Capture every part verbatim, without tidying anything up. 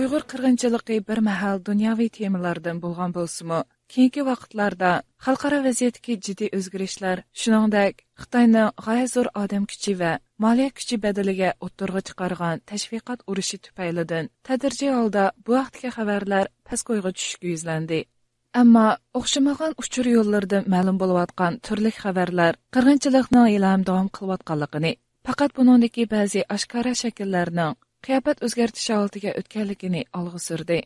ئۇيغۇر قىرغىنچىلىقى بىر مەھەل دۇنياۋى تېمىلاردىن بولغان بولسىمۇ، كېيىنكى ۋاقىتلاردا خەلقئارا ۋەزىيەتتىكى جىددىي ئۆزگىرىشلەر، شۇنىڭدەك خىتاينىڭ غايەت زور ئادەم كۈچى ۋە مالىيە كۈچى بەدىلىگە ئوتتۇرىغا چىقارغان تەشۋىقات ئۇرۇشى تۈپەيلىدىن تەدرىجىي ھالدا بۇ ھەقتىكى خەۋەرلەر پەس كويغا چۈشۈشكە يۈزلەندى. ئەمما ئوخشىمىغان ئۇچۇر يوللىرىدىن مەلۇم بولۇۋاتقان تۈرلۈك خەۋەرلەر قىرغىنچىلىقنىڭ ھېلىھەم داۋام قىلىۋاتقانلىقىنى، پەقەت بۇنىڭدىكى بەزى ئاشكارا شەكىللەرنىڭ قىياپەت ئۆزگەرتىش ھالىتىگە ئۆتكەنلىكىنى ئالغا سۈردى.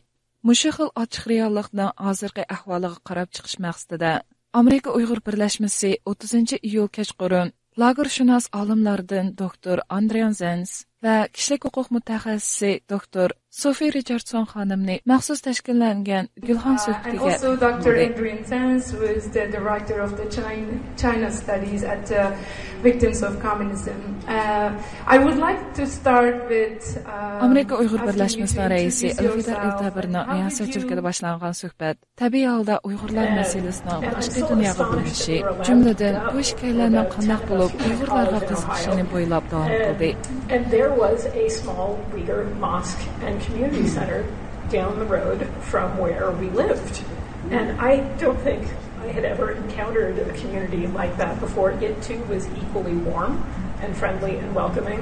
مۇشۇ خىل ئاچچىق رېئاللىقنىڭ ھازىرقى ئەھۋالىغا قاراپ چىقىش مەقسىتىدە، ئامېرىكا ئۇيغۇر بىرلەشمىسى ئوتتۇزىنچى ئىيۇل كەچقۇرۇن لاگېرشۇناس ئالىملاردىن دوكتور ئاندرىيان زېنس ۋە كىشىلىك ھوقۇق مۇتەخەسسىسى دوكتور سوفى رىچاردسون خانىمنى مەخسۇس تەشكىللەنگەن گۈلخان سۆھبىتىگە تەكلىپ قىلدى. ئامېرىكا ئۇيغۇر بىرلەشمىسىنىڭ رەئىسى ئەلفىدار ئەلتەبىرنىڭ رىياسەتچىلىكىدە باشلانغان سۆھبەت تەبىئىي ھالدا ئۇيغۇرلار مەسىلىسىنىڭ تاشقى دۇنياغا بىلىنىشى، جۈملىدىن بۇ ئىككىيلەننىڭ قانداق بولۇپ ئۇيغۇرلارغا قىزىقىشىنى بويلاپ داۋام قىلدى. And there was a small Uyghur mosque and community center down the road from where we lived. And I don't think I had ever encountered a community like that before. It too was equally warm and friendly and welcoming.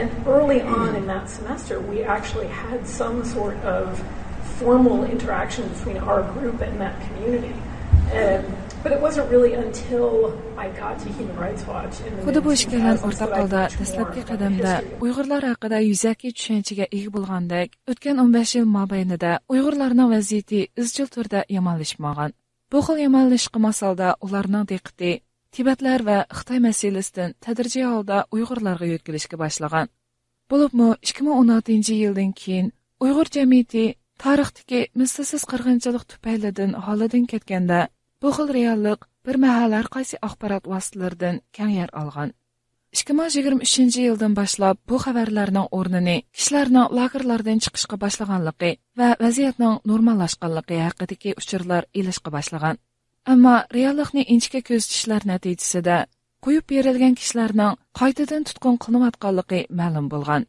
And early on in that semester, we actually had some sort of formal interaction between our group and that community. Um, but it wasn't really until I got to Human Rights Watch in the خۇددى بۇ ئىككىيلەن ئورتاق ھالدا دەسلەپكى قەدەمدە ئۇيغۇرلار ھەققىدە يۈزەكى چۈشەنچىگە ئىگە بولغاندەك، ئۆتكەن ئون بەش يىل مابەينىدە ئۇيغۇرلارنىڭ ۋەزىيىتى ئىزچىل تۈردە يامانلىشىپ ماڭغان. بۇ خىل يامانلىشىشقا ماسالدا ئۇلارنىڭ دىققىتى تىبەتلەر ۋە خىتاي مەسىلىسىدىن تەدرىجىي ھالدا ئۇيغۇرلارغا يۆتكىلىشكە باشلىغان. بولۇپمۇ ئىككى مىڭ ئون ئالتىنچى يىلدىن كېيىن ئۇيغۇر جەمئىيىتى تارىختىكى مىسلىسىز قىرغىنچىلىق تۈپەيلىدىن ھالىدىن كەتكەندە، بۇ خىل رېئاللىق بىر مەھەل ھەر قايسى ئاخبارات ۋاسىتىلىرىدىن كەڭ يەر ئالغان. ئىككى مىڭ يىگىرمە ئۈچىنچى يىلدىن باشلاپ بۇ خەۋەرلەرنىڭ ئورنىنى كىشىلەرنىڭ لاگېرلاردىن چىقىشقا باشلىغانلىقى ۋە ۋەزىيەتنىڭ نورماللاشقانلىقى ھەققىدىكى ئۇچۇرلار ئېلىشقا باشلىغان. ئەمما رېئاللىقنى ئىنچىكە كۆزىتىشلەر نەتىجىسىدە قويۇپ بېرىلگەن كىشىلەرنىڭ قايتىدىن تۇتقۇن قىلىنىۋاتقانلىقى مەلۇم بولغان.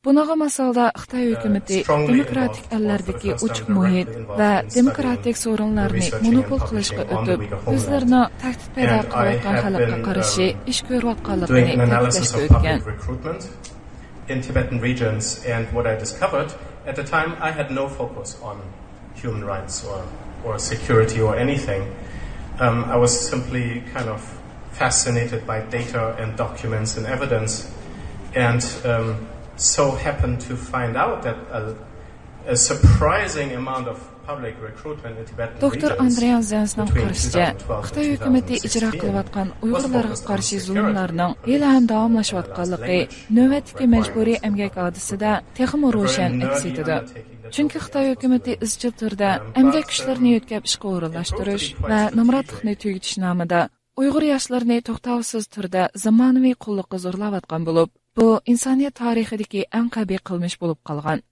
بۇنىڭغا مىسالدا خىتاي ھۆكۈمىتى دېموكراتىك ئەللەردىكى ئوچۇق مۇھىت ۋە دېموكراتىك سورۇنلارنى مونوپول قىلىشقا ئۆتۈپ، ئۆزلىرىنىڭ تەھدىت پەيدا قىلىۋاتقان خەلققە قارشى ئىش كۆرۈۋاتقانلىقىنى تەكىتلەشكە ئۆتكەن. In Tibetan regions, and what I discovered at the time, I had no focus on human rights or, or security or anything. Um, I was simply kind of fascinated by data and documents and evidence, and um, so happened to find out that a, a surprising amount of public recruitment in Tibetan دوكتور regions ئاندرىيان زېنسنىڭ between قارىشىچە، two thousand twelve خىتاي and ھۆكۈمىتى ئىجرا two thousand sixteen قىلىۋاتقان ئۇيغۇرلارغا قارشى زۇلۇملارنىڭ ھېلىھەم داۋاملاشىۋاتقانلىقى نۆۋەتتىكى مەجبۇرىي ئەمگەك ھادىسىدە تېخىمۇ روشەن ئەكس ئېتىدۇ. چۈنكى خىتاي ھۆكۈمىتى ئىزچىل تۈردە ئەمگەك كۈچلىرىنى يۆتكەپ ئىشقا ئورۇنلاشتۇرۇش ۋە نامراتلىقنى تۈگىتىش نامىدا ئۇيغۇر ياشلىرىنى توختاۋسىز تۈردە زامانىۋى قۇللۇققا زورلاۋاتقان بولۇپ، بۇ ئىنسانىيەت تارىخىدىكى ئەڭ قەبىھ قىلمىش بولۇپ قالغان.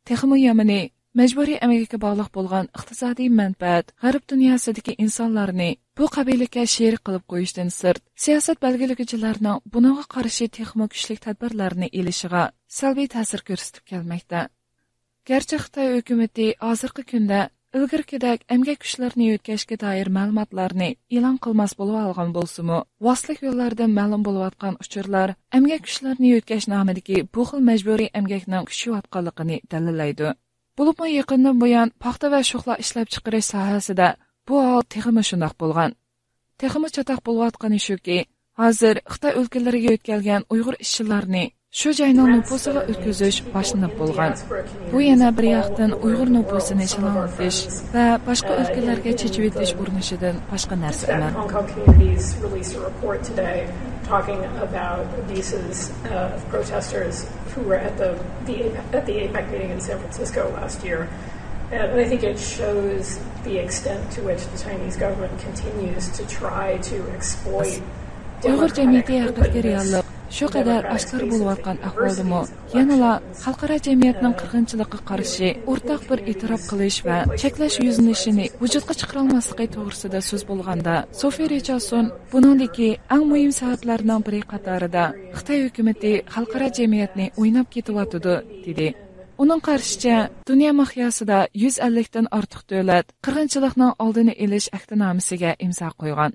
تېخىمۇ يامىنى، مەجبۇرىي ئەمگەككە باغلىق بولغان ئىقتىسادىي مەنپەئەت غەرب دۇنياسىدىكى ئىنسانلارنى بۇ قەبىلىلىككە شېرىك قىلىپ قويۇشتىن سىرت، سىياسەت بەلگىلىگۈچىلەرنىڭ بۇنىڭغا قارشى تېخىمۇ كۈچلۈك تەدبىرلەرنى ئېلىشىغا سەلبىي تەسىر كۆرسىتىپ كەلمەكتە. گەرچە خىتاي ھۆكۈمىتى ھازىرقى كۈندە ئىلگىرىكىدەك ئەمگەك كۈچلىرىنى يۆتكەشكە دائىر مەلۇماتلارنى ئېلان قىلماس بولۇۋالغان بولسىمۇ، ۋاسىتىلىك يوللاردىن مەلۇم بولۇۋاتقان ئۇچۇرلار ئەمگەك كۈچلىرىنى يۆتكەش نامىدىكى بۇ خىل مەجبۇرىي ئەمگەكنىڭ كۈچىيىۋاتقانلىقىنى دەلىللەيدۇ. بولۇپمۇ يېقىندىن بۇيان پاختا ۋە شوخلا ئىشلەپچىقىرىش ساھەسىدە بۇ ھال تېخىمۇ شۇنداق بولغان. تېخىمۇ چاتاق بولۇۋاتقىنى شۇكى، ھازىر خىتاي ئۆلكىلىرىگە يۆتكەلگەن ئۇيغۇر ئىشچىلارنى شۇ جاينىڭ نوپۇسىغا ئۆتكۈزۈش باشلىنىپ بولغان. بۇ يەنە بىر ياقتىن ئۇيغۇر نوپۇسىنى شالاڭلىتىش ۋە باشقا ئۆلكىلەرگە چېچىۋېتىش ئۇرۇنۇشىدىن باشقا نەرسە ئەمەس. Hong Kong communities released a report today talking about visas uh, of protesters who were at the, the APEC, at the APEC meeting in San Francisco last year. And I think it shows the extent to which the Chinese government continues to try to exploit ئۇيغۇر جەمئىيىتى ھەققىدىكى رېئاللىق شۇ قەدەر ئاشكارا بولۇۋاتقان ئەھۋالدىمۇ، يەنىلا خەلقئارا جەمئىيەتنىڭ قىرغىنچىلىققا قارشى ئورتاق بىر ئېتىراپ قىلىش ۋە چەكلەش يۈزلىنىشىنى ۋۇجۇدقا چىقىرالماسلىقى توغرىسىدا سۆز بولغاندا، سوفى رىچاردسون بۇنىڭدىكى ئەڭ مۇھىم سەۋەبلەرنىڭ بىرى قاتارىدا خىتاي ھۆكۈمىتى خەلقئارا جەمئىيەتنى ئويناپ كېتىۋاتىدۇ، دېدى. ئۇنىڭ قارىشىچە، دۇنيا مىقياسىدا يۈز ئەللىكتىن ئارتۇق دۆلەت قىرغىنچىلىقنىڭ ئالدىنى ئېلىش ئەھدىنامىسىگە ئىمزا قويغان.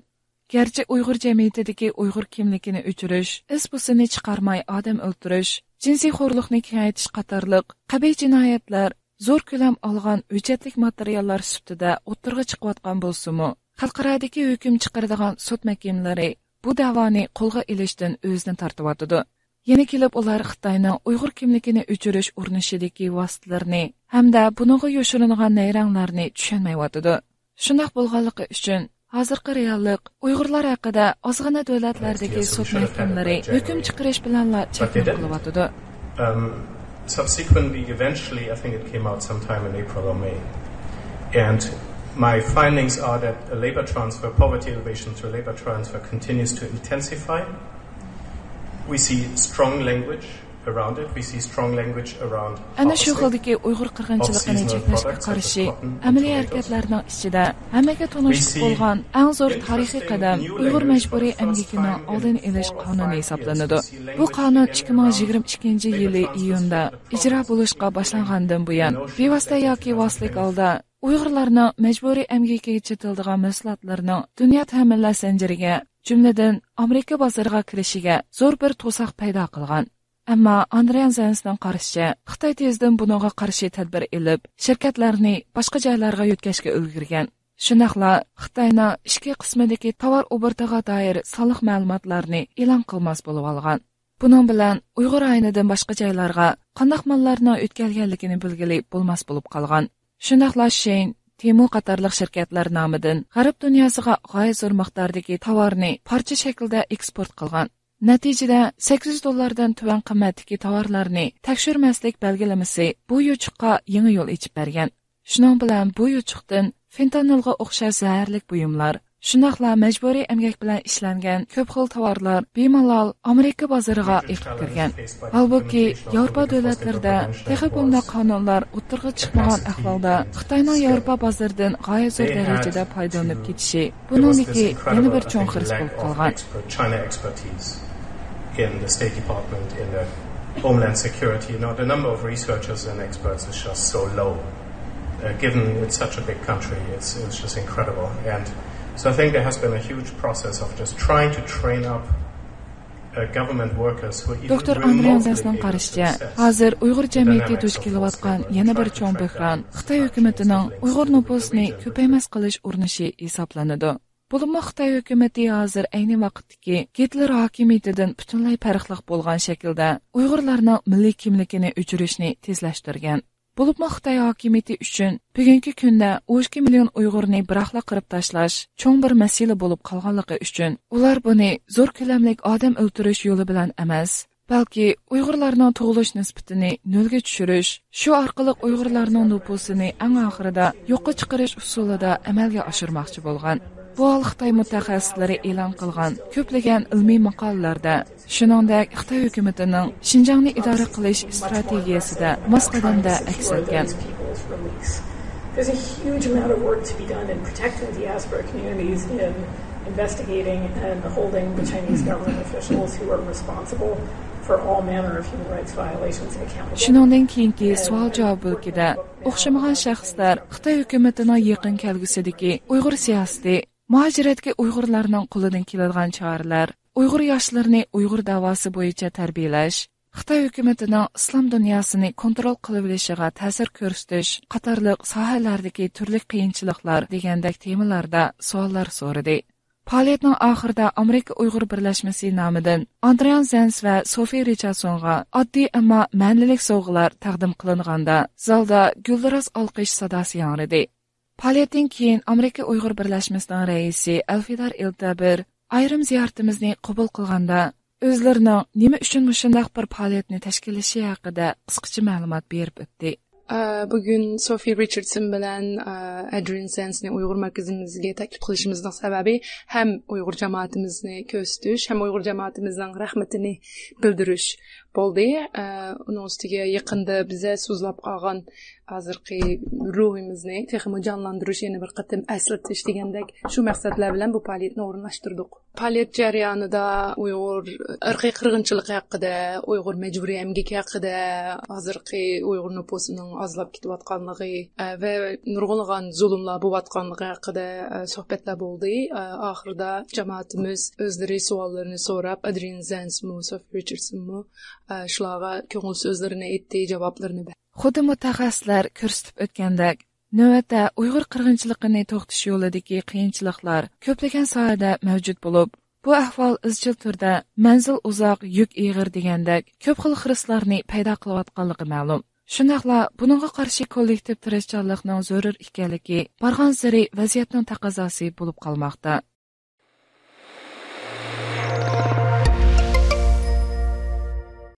گەرچە ئۇيغۇر جەمئىيىتىدىكى ئۇيغۇر كىملىكىنى ئۆچۈرۈش، ئىز پۇسىنى چىقارماي ئادەم ئۆلتۈرۈش، جىنسىي خورلۇقنى كېڭەيتىش قاتارلىق قەبىھ جىنايەتلەر زور كۆلەم ئالغان ھۆججەتلىك ماتېرىياللار سۈپىتىدە ئوتتۇرىغا چىقىۋاتقان بولسىمۇ، خەلقئارادىكى ھۆكۈم چىقىرىدىغان سوت مەھكىمىلىرى بۇ دەۋانى قولغا ئېلىشتىن ئۆزىنى تارتىۋاتىدۇ. يەنە كېلىپ ئۇلار خىتاينىڭ ئۇيغۇر كىملىكىنى ئۆچۈرۈش ئۇرۇنۇشىدىكى ۋاسىتىلىرىنى ھەمدە بۇنىڭغا يوشۇرۇنغان نەيرەڭلەرنى چۈشەنمەيۋاتىدۇ. شۇنداق بولغانلىقى ئۈچۈن، ھازىرقى رېئاللىق ئۇيغۇرلار ھەققىدە ئازغىنە دۆلەتلەردىكى سوت مەھكىمىلىرى ھۆكۈم چىقىرىش بىلەنلا چەكلىمە قىلىۋاتىدۇ. Um, subsequently, eventually, I think it came out sometime in April or May. And my findings are that a labor transfer, poverty elevation through labor transfer continues to intensify. We see strong language around it. We see strong language around ئەنە شۇ خىلدىكى ئۇيغۇر قىرغىنچىلىقىنى چەكلەشكە قارشى ئەمەلىي ھەرىكەتلەرنىڭ ئىچىدە ھەممىگە تونۇشلۇق بولغان ئەڭ زور تارىخىي قەدەم ئۇيغۇر مەجبۇرىي ئەمگىكىنىڭ ئالدىنى ئېلىش قانۇنى ھېسابلىنىدۇ. بۇ قانۇن ئىككى مىڭ يىگىرمە ئىككىنچى يىلى ئىيۇندا ئىجرا بولۇشقا باشلانغاندىن بۇيان، بىۋاسىتە ياكى ۋاسىتىلىك ھالدا ئۇيغۇرلارنىڭ مەجبۇرىي ئەمگىكىگە چېتىلىدىغان مەھسۇلاتلىرىنىڭ دۇنيا تەمىنلەش زەنجىرىگە، جۈملىدىن ئامېرىكا بازىرىغا كىرىشىگە زور بىر توساق پەيدا قىلغان. ئەمما ئاندرىيان زېنسنىڭ قارىشىچە، خىتاي تېزدىن بۇنىڭغا قارشى تەدبىر ئېلىپ، شىركەتلەرنى باشقا جايلارغا يۆتكەشكە ئۈلگۈرگەن. شۇنداقلا خىتاينىڭ ئىچكى قىسمىدىكى تاۋار ئوبوروتىغا دائىر سانلىق مەلۇماتلارنى ئېلان قىلماس بولۇۋالغان. بۇنىڭ بىلەن ئۇيغۇر رايونىدىن باشقا جايلارغا قانداق ماللارنىڭ ئۆتكەلگەنلىكىنى بىلگىلى بولماس بولۇپ قالغان. شۇنداقلا شېين، تېمۇ قاتارلىق شىركەتلەر نامىدىن غەرب دۇنياسىغا غايەت زور مىقداردىكى تاۋارنى پارچە شەكلىدە ئېكسپورت قىلغان. نەتىجىدە، سەككىز يۈز دوللاردىن تۆۋەن قىممەتتىكى تاۋارلارنى تەكشۈرمەسلىك بەلگىلىمىسى بۇ يوچۇققا يېڭى يول ئېچىپ بەرگەن. شۇنىڭ بىلەن بۇ يوچۇقتىن فېنتانىلغا ئوخشاش زەھەرلىك بۇيۇملار، شۇنداقلا مەجبۇرىي ئەمگەك بىلەن ئىشلەنگەن كۆپ خىل تاۋارلار بىمالال ئامېرىكا بازىرىغا ئېقىپ كىرگەن. ھالبۇكى، ياۋروپا دۆلەتلىرىدە تېخى بۇنداق قانۇنلار ئوتتۇرىغا چىقمىغان ئەھۋالدا، خىتاينىڭ ياۋروپا بازىرىدىن غايەت زور دەرىجىدە پايدىلىنىپ كېتىشى بۇنىڭدىكى يەنە بىر چوڭ خىرىس بولۇپ قالغان. China expertise in the State Department, in the Homeland Security. You know, the number of researchers and experts is just so low. Uh, given it's such a big country, it's, it's just incredible. And so I think there has been a huge process of just trying to train up uh, government workers who are even دوكتور ئاندرېيان زېنسنىڭ قارىشىچە، ھازىر ئۇيغۇر جەمئىيىتى دۇچ كېلىۋاتقان يەنە بىر چوڭ بۆھران خىتاي ھۆكۈمىتىنىڭ ئۇيغۇر نوپۇسىنى كۆپەيمەس قىلىش ئۇرۇنۇشى ھېسابلىنىدۇ. بولۇپمۇ خىتاي ھۆكۈمىتى ھازىر ئەينى ۋاقىتتىكى گىتلېر ھاكىمىيىتىدىن پۈتۈنلەي پەرقلىق بولغان شەكىلدە ئۇيغۇرلارنىڭ مىللىي كىملىكىنى ئۆچۈرۈشنى تېزلەشتۈرگەن. بولۇپمۇ خىتاي ھاكىمىيىتى ئۈچۈن بۈگۈنكى كۈندە ئون ئىككى مىليون ئۇيغۇرنى بىراقلا قىرىپ تاشلاش چوڭ بىر مەسىلە بولۇپ قالغانلىقى ئۈچۈن، ئۇلار بۇنى زور كۆلەملىك ئادەم ئۆلتۈرۈش يولى بىلەن ئەمەس، بەلكى ئۇيغۇرلارنىڭ تۇغۇلۇش نىسبىتىنى نۆلگە چۈشۈرۈش، شۇ ئارقىلىق ئۇيغۇرلارنىڭ نوپۇسىنى ئەڭ ئاخىرىدا يوققا چىقىرىش ئۇسۇلىدا ئەمەلگە ئاشۇرماقچى بولغان. بۇ ھال خىتاي مۇتەخەسسىسلىرى ئېلان قىلغان كۆپلىگەن ئىلمىي ماقالىلەردە، شۇنىڭدەك خىتاي ھۆكۈمىتىنىڭ شىنجاڭنى ئىدارە قىلىش ئىستراتېگىيەسىدە ماس قەدەمدە ئەكس ئەتكەن. There's a huge amount of work to be done in protecting diaspora communities, in investigating and holding the Chinese government officials who are responsible for all manner of human rights violations accountable. شۇنىڭدىن كېيىنكى سوئال-جاۋاب بۆلىكىدە ئوخشىمىغان شەخسلەر خىتاي ھۆكۈمىتىنىڭ يېقىن كەلگۈسىدىكى ئۇيغۇر سىياسىتى، مۇھاجىرەتكە ئۇيغۇرلارنىڭ قولىدىن كېلىدىغان چارىلەر، ئۇيغۇر ياشلىرىنى ئۇيغۇر داۋاسى بويىچە تەربىيەلەش، خىتاي ھۆكۈمىتىنىڭ ئىسلام دۇنياسىنى كونترول قىلىۋېلىشىغا تەسىر كۆرسىتىش قاتارلىق ساھەلەردىكى تۈرلۈك قىيىنچىلىقلار دېگەندەك تېمىلاردا سوئاللار سورىدى. پائالىيەتنىڭ ئاخىرىدا ئامېرىكا ئۇيغۇر بىرلەشمىسى نامىدىن ئاندرېيان زېنس ۋە سوفى رىچاردسونغا ئاددىي، ئەمما مەنىلىك سوۋغىلار تەقدىم قىلىنغاندا، زالدا گۈلدۈراس ئالقىش ساداسى ياڭرىدى. پائالىيەتتىن كېيىن ئامېرىكا ئۇيغۇر بىرلەشمىسىنىڭ رەئىسى ئەلفىدار ئىلتەبىر ئايرىم زىيارىتىمىزنى قوبۇل قىلغاندا، ئۆزلىرىنىڭ نېمە ئۈچۈن مۇشۇنداق بىر پائالىيەتنى تەشكىللىشى ھەققىدە قىسقىچە مەلۇمات بېرىپ ئۆتتى. ئە، بۈگۈن سوفى رىچاردسون بىلەن، ئە، ئادرىيان زېنسنى ئۇيغۇر مەركىزىمىزگە تەكلىپ قىلىشىمىزنىڭ سەۋەبى ھەم ئۇيغۇر جامائىتىمىزنى كۆرسىتىش، ھەم ئۇيغۇر جامائىتىمىزنىڭ رەھمىتىنى بىلدۈرۈش. بولدى. ئە، ئۇنىڭ ئۈستىگە يېقىندا بىزە سۇزلاپ قالغان ھازىرقى روھىمىزنى تېخىمۇ جانلاندۇرۇش، يەنە بىر قېتىم ئەسلىتىش دېگەندەك شۇ مەقسەتلەر بىلەن بۇ پائالىيەتنى ئورۇنلاشتۇردۇق. پائالىيەت جەريانىدا ئۇيغۇر ئىرقىي قىرغىنچىلىقى ھەققىدە، ئۇيغۇر مەجبۇرىي ئەمگىكى ھەققىدە، ھازىرقى ئۇيغۇر نوپۇسىنىڭ ئازلاپ كېتىۋاتقانلىقى، ئە، ۋە نۇرغۇنلىغان زۇلۇملار بولۇۋاتقانلىقى ھەققىدە، ئە، سۆھبەتلەر بولدى. ئە، ئاخىرىدا جامائىتىمىز ئۆزلىرى سوئاللىرىنى سوراپ، ئادرىيان زەنسمۇ، سوفى رىچاردسمۇ، ئە، شۇلارغا كۆڭۈل سۆزلىرىنى ئېيتتى، جاۋابلىرىنى بەردى. خۇددى مۇتەخەسسىسلەر كۆرسىتىپ ئۆتكەندەك، نۆۋەتتە ئۇيغۇر قىرغىنچىلىقىنى توختىتىش يولىدىكى قىيىنچىلىقلار كۆپلىگەن ساھەدە مەۋجۇت بولۇپ، بۇ ئەھۋال ئىزچىل تۈردە مەنزىل ئۇزاق، يۈك ئېغىر دېگەندەك كۆپ خىل خىرىسلارنى پەيدا قىلىۋاتقانلىقى مەلۇم. شۇنداقلا بۇنىڭغا قارشى كوللېكتىپ تىرىشچانلىقنىڭ زۆرۈر ئىكەنلىكى بارغانسېرى ۋەزىيەتنىڭ تەقەززاسى بولۇپ قالماقتا.